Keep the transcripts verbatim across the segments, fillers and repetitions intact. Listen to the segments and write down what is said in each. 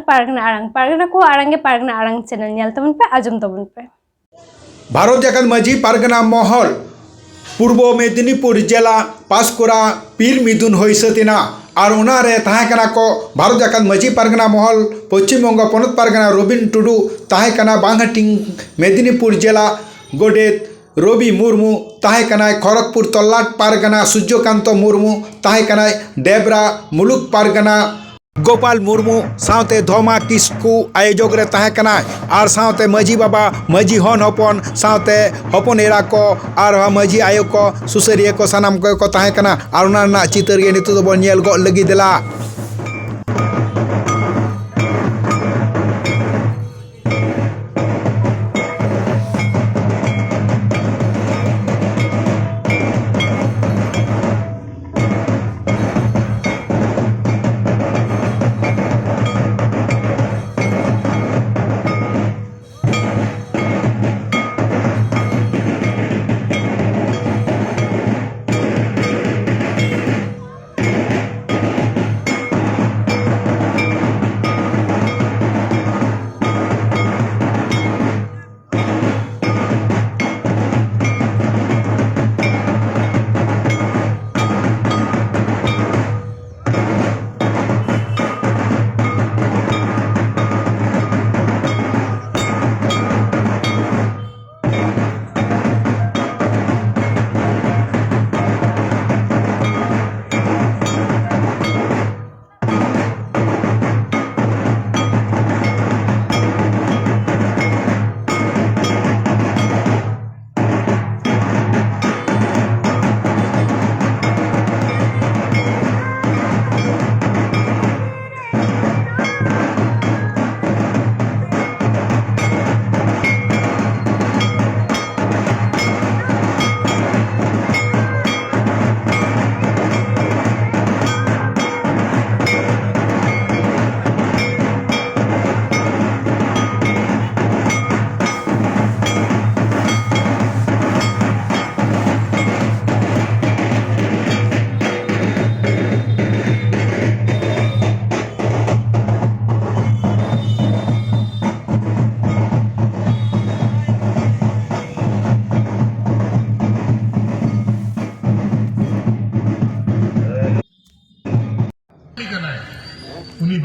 ᱯᱟᱨᱜᱟᱱᱟ ᱟᱲᱟᱝ, ᱯᱟᱨᱜᱟᱱᱟ ᱠᱚ ᱟᱲᱟᱝ ᱜᱮ ᱯᱟᱨᱜᱟᱱᱟ ᱟᱲᱟᱝ ᱪᱮᱱᱮᱞ ᱧᱮᱞ ᱛᱟᱵᱚᱱ ᱯᱮ, ᱟᱸᱡᱚᱢ ᱛᱟᱵᱚᱱ ᱯᱮ᱾ ᱵᱷᱟᱨᱚᱛ ᱡᱟᱠᱟᱛ ᱢᱟᱹᱡᱷᱤ ᱯᱟᱨᱜᱟᱱᱟ ᱢᱚᱦᱚᱞ, ᱯᱩᱨᱵᱚ ᱢᱮᱫᱤᱱᱤᱯᱩᱨ ᱡᱮᱞᱟ ᱯᱟᱥᱠᱩᱲᱟ ᱯᱤᱨ ᱢᱤᱫᱩᱱ ᱦᱩᱭ ᱥᱟᱹᱛ ᱮᱱᱟ᱾ ᱟᱨ ᱚᱱᱟ ᱨᱮ ᱛᱟᱦᱮᱸ ᱠᱟᱱᱟ ᱠᱚ ᱵᱷᱟᱨᱚᱛ ᱡᱟᱠᱟᱛ ᱢᱟᱹᱡᱷᱤ ᱯᱟᱨᱜᱟᱱᱟ ᱢᱚᱦᱚᱞ, ᱯᱚᱪᱷᱤᱢ ᱵᱚᱝᱜᱚ ᱯᱚᱱᱚᱛ ᱯᱟᱨᱜᱟᱱᱟ ᱨᱚᱵᱤᱱ ᱴᱩᱰᱩ, ᱛᱟᱦᱮᱸ ᱠᱟᱱᱟ ᱵᱟᱝᱦᱟᱴᱤᱝ ᱢᱮᱫᱤᱱᱤᱯᱩᱨ ᱡᱮᱞᱟ ᱜᱚᱰᱮᱛ ᱨᱚᱵᱤ ᱢᱩᱨᱢᱩ, ᱛᱟᱦᱮᱸ ᱠᱟᱱᱟᱭ ᱠᱷᱚᱨᱚᱜᱽᱯᱩᱨ ᱛᱚᱞᱞᱟᱴ ᱯᱟᱨᱜᱟᱱᱟ ᱥᱩᱨᱡᱚᱠᱟᱱᱛᱚ ᱢᱩᱨᱢᱩ, ᱛᱟᱦᱮᱸ ᱠᱟᱱᱟᱭ ᱰᱮᱵᱽᱨᱟ ᱢᱩᱞᱩᱠ ᱯᱟᱨᱜᱟᱱᱟ ᱜᱳᱯᱟᱞ ᱢᱩᱨᱢᱩ, ᱥᱟᱶᱛᱮ ᱫᱷᱚᱢᱟ ᱠᱤᱥᱠᱩ ᱟᱭᱳᱡᱚᱠ ᱨᱮ ᱛᱟᱦᱮᱸ ᱠᱟᱱᱟᱭ᱾ ᱟᱨ ᱥᱟᱶᱛᱮ ᱢᱟᱹᱡᱷᱤ ᱵᱟᱵᱟ, ᱢᱟᱹᱡᱷᱤ ᱦᱚᱱ ᱦᱚᱯᱚᱱ, ᱥᱟᱶᱛᱮ ᱦᱚᱯᱚᱱ ᱮᱨᱟ ᱠᱚ, ᱟᱨ ᱢᱟᱹᱡᱷᱤ ᱟᱭᱳ ᱠᱚ, ᱥᱩᱥᱟᱹᱨᱤᱭᱟᱹ ᱠᱚ, ᱥᱟᱱᱟᱢ ᱠᱚᱜᱮ ᱠᱚ ᱛᱟᱦᱮᱸ ᱠᱟᱱᱟ᱾ ᱟᱨ ᱚᱱᱟ ᱨᱮᱱᱟᱜ ᱪᱤᱛᱟᱹᱨ ᱜᱮ ᱱᱤᱛᱚᱜ ᱫᱚᱵᱚᱱ ᱧᱮᱞ ᱜᱚᱫ ᱞᱟᱹᱜᱤᱫ᱾ ᱫᱮᱞᱟ᱾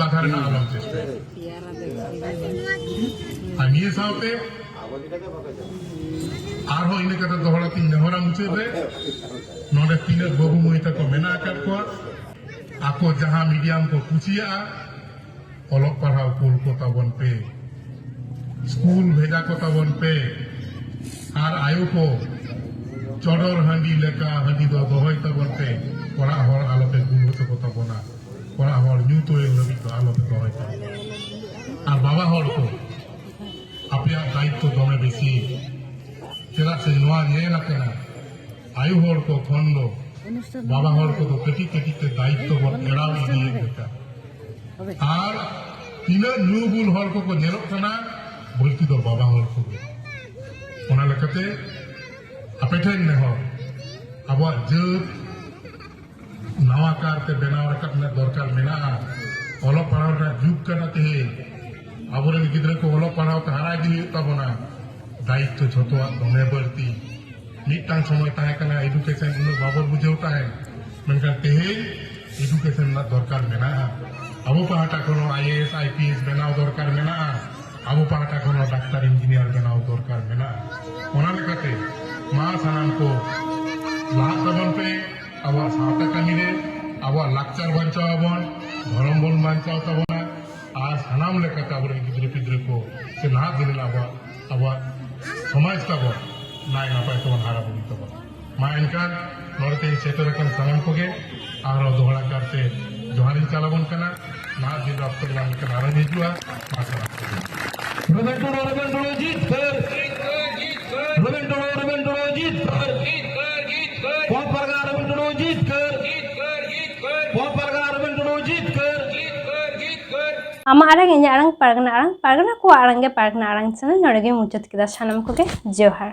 ᱵᱟᱫᱷᱟ ᱨᱮᱱᱟᱜ ᱟᱞᱚᱢ ᱪᱮᱥᱴᱟᱭᱟ᱾ ᱟᱨ ᱱᱤᱭᱟᱹ ᱥᱟᱶᱛᱮ ᱟᱨᱦᱚᱸ ᱤᱱᱟᱹ ᱠᱟᱛᱮ ᱫᱚᱦᱲᱟ ᱛᱤᱧ ᱱᱮᱦᱚᱨᱟ ᱢᱩᱪᱟᱹᱫ ᱨᱮ, ᱱᱚᱰᱮ ᱛᱤᱱᱟᱹᱜ ᱵᱟᱹᱵᱩ ᱢᱟᱹᱭ ᱛᱟᱠᱚ ᱢᱮᱱᱟᱜ ᱟᱠᱟᱫ ᱠᱚᱣᱟ, ᱟᱠᱚ ᱡᱟᱦᱟᱸ ᱢᱤᱰᱤᱭᱟᱢ ᱠᱚ ᱠᱩᱥᱤᱭᱟᱜᱼᱟ, ᱚᱞᱚᱜ ᱯᱟᱲᱦᱟᱣ ᱠᱩᱞ ᱠᱚ ᱛᱟᱵᱚᱱ ᱯᱮ, ᱥᱠᱩᱞ ᱵᱷᱮᱡᱟ ᱠᱚ ᱛᱟᱵᱚᱱ ᱯᱮ, ᱟᱨ ᱟᱭᱳ ᱠᱚ ᱪᱚᱰᱚᱨ ᱦᱟᱺᱰᱤ ᱞᱮᱠᱟ ᱦᱟᱺᱰᱤ ᱫᱚ ᱫᱚᱦᱚᱭ ᱛᱟᱵᱚᱱ ᱯᱮ, ᱚᱲᱟᱜ ᱦᱚᱲ ᱟᱞᱚ ᱯᱮ ᱠᱩᱞ ᱦᱚᱪᱚ ᱠᱚ ᱛᱟᱵᱚᱱᱟ, ᱚᱲᱟᱜ ᱦᱚᱲ ᱧᱩ ᱛᱳᱭᱮᱞ ᱦᱟᱹᱵᱤᱡ ᱫᱚ ᱟᱞᱚ ᱯᱮ ᱫᱚᱦᱚᱭ ᱛᱟᱵᱚᱱᱟ᱾ ᱟᱨ ᱵᱟᱵᱟ ᱦᱚᱲ ᱠᱚ, ᱟᱯᱮᱭᱟᱜ ᱫᱟᱭᱤᱛᱛᱚ ᱫᱚᱢᱮ ᱵᱮᱥᱤ, ᱪᱮᱫᱟᱜ ᱥᱮ ᱱᱚᱣᱟ ᱧᱮᱞ ᱟᱠᱟᱱᱟ ᱟᱭᱳ ᱦᱚᱲ ᱠᱚ ᱠᱷᱚᱱ ᱫᱚ ᱵᱟᱵᱟ ᱦᱚᱲ ᱠᱚᱫᱚ ᱠᱟᱹᱴᱤᱡ ᱠᱟᱹᱴᱤᱡ ᱛᱮ ᱫᱟᱭᱤᱛᱛᱚ ᱵᱚᱱ ᱮᱲᱟᱣ ᱤᱫᱤᱭᱮᱫ ᱞᱮᱠᱟ᱾ ᱟᱨ ᱛᱤᱱᱟᱹᱜ ᱧᱩ ᱵᱩᱞ ᱦᱚᱲ ᱠᱚᱠᱚ ᱧᱮᱞᱚᱜ ᱠᱟᱱᱟ, ᱵᱟᱹᱲᱛᱤ ᱫᱚ ᱵᱟᱵᱟ ᱦᱚᱲ ᱠᱚᱜᱮ᱾ ᱚᱱᱟ ᱞᱮᱠᱟᱛᱮ ᱟᱯᱮ ᱴᱷᱮᱱ ᱱᱮᱦᱚᱨ, ᱟᱵᱚᱣᱟᱜ ᱡᱟᱹᱛ ᱱᱟᱣᱟ ᱠᱟᱨᱛᱮ ᱵᱮᱱᱟᱣ ᱨᱟᱠᱟᱵ ᱨᱮᱱᱟᱜ ᱫᱚᱨᱠᱟᱨ ᱢᱮᱱᱟᱜᱼᱟ᱾ ᱚᱞᱚᱜ ᱯᱟᱲᱦᱟᱣ ᱨᱮᱱᱟᱜ ᱡᱩᱜᱽ ᱠᱟᱱᱟ ᱛᱮᱦᱮᱧ᱾ ᱟᱵᱚᱨᱮᱱ ᱜᱤᱫᱽᱨᱟᱹ ᱠᱚ ᱚᱞᱚᱜ ᱯᱟᱲᱦᱟᱣ ᱛᱮ ᱦᱟᱨᱟ ᱤᱫᱤ ᱦᱩᱭᱩᱜ ᱛᱟᱵᱚᱱᱟ᱾ ᱫᱟᱭᱤᱛᱛᱚ ᱡᱷᱚᱛᱚᱣᱟᱜ ᱫᱚᱢᱮ ᱵᱟᱹᱲᱛᱤ᱾ ᱢᱤᱫᱴᱟᱝ ᱥᱚᱢᱚᱭ ᱛᱟᱦᱮᱸ ᱠᱟᱱᱟ, ᱮᱰᱩᱠᱮᱥᱚᱱ ᱩᱱᱟᱹᱜ ᱵᱟᱵᱚᱱ ᱵᱩᱡᱷᱟᱹᱣ ᱛᱟᱦᱮᱸᱫ, ᱢᱮᱱᱠᱷᱟᱱ ᱛᱮᱦᱮᱧ ᱮᱰᱩᱠᱮᱥᱚᱱ ᱨᱮᱱᱟᱜ ᱫᱚᱨᱠᱟᱨ ᱢᱮᱱᱟᱜᱼᱟ᱾ ᱟᱵᱚ ᱯᱟᱦᱴᱟ ᱠᱷᱚᱱ ᱦᱚᱸ I A S, I P S ᱵᱮᱱᱟᱣ ᱫᱚᱨᱠᱟᱨ ᱢᱮᱱᱟᱜᱼᱟ᱾ ᱟᱵᱚ ᱯᱟᱦᱴᱟ ᱠᱷᱚᱱ ᱦᱚᱸ ᱰᱟᱠᱛᱟᱨ, ᱤᱧᱡᱤᱱᱤᱭᱟᱨ ᱵᱮᱱᱟᱣ ᱫᱚᱨᱠᱟᱨ ᱢᱮᱱᱟᱜᱼᱟ᱾ ᱚᱱᱟ ᱞᱮᱠᱟᱛᱮ ᱢᱟ ᱥᱟᱱᱟᱢ ᱠᱚ ᱞᱟᱦᱟᱜ ᱛᱟᱵᱚᱱ ᱯᱮ ᱟᱵᱚᱣᱟᱜ ᱥᱟᱶᱛᱟ ᱠᱟᱹᱢᱤ ᱨᱮ, ᱟᱵᱚᱣᱟᱜ ᱞᱟᱠᱪᱟᱨ ᱵᱟᱧᱪᱟᱣ ᱟᱵᱚᱱ, ᱫᱷᱚᱨᱚᱢ ᱵᱚᱱ ᱵᱟᱧᱪᱟᱣ ᱛᱟᱵᱚᱱᱟ, ᱟᱨ ᱥᱟᱱᱟᱢ ᱞᱮᱠᱟᱛᱮ ᱟᱵᱚᱨᱮᱱ ᱜᱤᱫᱽᱨᱟᱹ ᱯᱤᱫᱽᱨᱟᱹ ᱠᱚ ᱥᱮ ᱱᱟᱦᱟᱜ ᱫᱤᱱ ᱨᱮᱱ ᱟᱵᱚᱣᱟᱜ, ᱟᱵᱚᱣᱟᱜ ᱥᱚᱢᱟᱡᱽ ᱛᱟᱵᱚᱱ ᱱᱟᱭ ᱱᱟᱯᱟᱭ ᱛᱮᱵᱚᱱ ᱦᱟᱨᱟ ᱵᱩᱨᱩᱭ ᱛᱟᱵᱚᱱᱟ᱾ ᱢᱟ ᱮᱱᱠᱷᱟᱱ ᱱᱚᱰᱮ ᱛᱮᱧ ᱥᱮᱴᱮᱨ ᱟᱠᱟᱱ ᱥᱟᱱᱟᱢ ᱠᱚᱜᱮ ᱟᱨᱦᱚᱸ ᱫᱚᱦᱲᱟ ᱠᱟᱨᱛᱮ ᱡᱚᱦᱟᱨᱤᱧ ᱪᱟᱞ ᱟᱵᱚᱱ ᱠᱟᱱᱟ᱾ ᱱᱟᱦᱟᱜ ᱫᱤᱱ ᱨᱮ ᱚᱠᱛᱚ ᱧᱟᱢ ᱞᱮᱠᱷᱟᱱ ᱟᱨᱦᱚᱸᱧ ᱦᱤᱡᱩᱜᱼᱟ᱾ ᱢᱟ ᱥᱟᱱᱟᱢ ᱠᱚᱜᱮ᱾ ᱨᱮᱵᱮᱱ ᱴᱩᱰᱩ, ᱨᱮᱵᱮᱱ ᱴᱩᱰᱩ ᱡᱤᱛᱠᱟᱹᱨ᱾ ᱨᱮᱵᱮᱱ ᱴᱩᱰᱩ, ᱨᱮᱵᱮᱱ ᱴᱩᱰᱩ ᱡᱤᱛᱠᱟᱹᱨ᱾ ᱯᱚᱫ ᱯᱟᱨᱜᱟᱱᱟ ᱨᱮᱵᱮᱱ ᱴᱩᱰᱩ ᱡᱤᱛᱠᱟᱹᱨ᱾ ᱯᱚᱫ ᱯᱟᱨᱜᱟᱱᱟ ᱨᱮᱵᱮᱱ ᱴᱩᱰᱩ ᱡᱤᱛᱠᱟᱹᱨ᱾ ᱟᱢᱟᱜ ᱟᱲᱟᱝ, ᱤᱧᱟᱹᱜ ᱟᱲᱟᱝ, ᱯᱟᱨᱜᱟᱱᱟ ᱟᱲᱟᱝ, ᱯᱟᱨᱜᱟᱱᱟ ᱠᱚᱣᱟᱜ ᱟᱲᱟᱝ ᱜᱮ ᱯᱟᱨᱜᱟᱱᱟ ᱟᱲᱟᱝ ᱪᱮᱱᱮᱞ ᱱᱚᱰᱮ ᱜᱮ ᱢᱩᱪᱟᱹᱫ ᱠᱮᱫᱟ᱾ ᱥᱟᱱᱟᱢ ᱠᱚᱜᱮ ᱡᱚᱦᱟᱨ᱾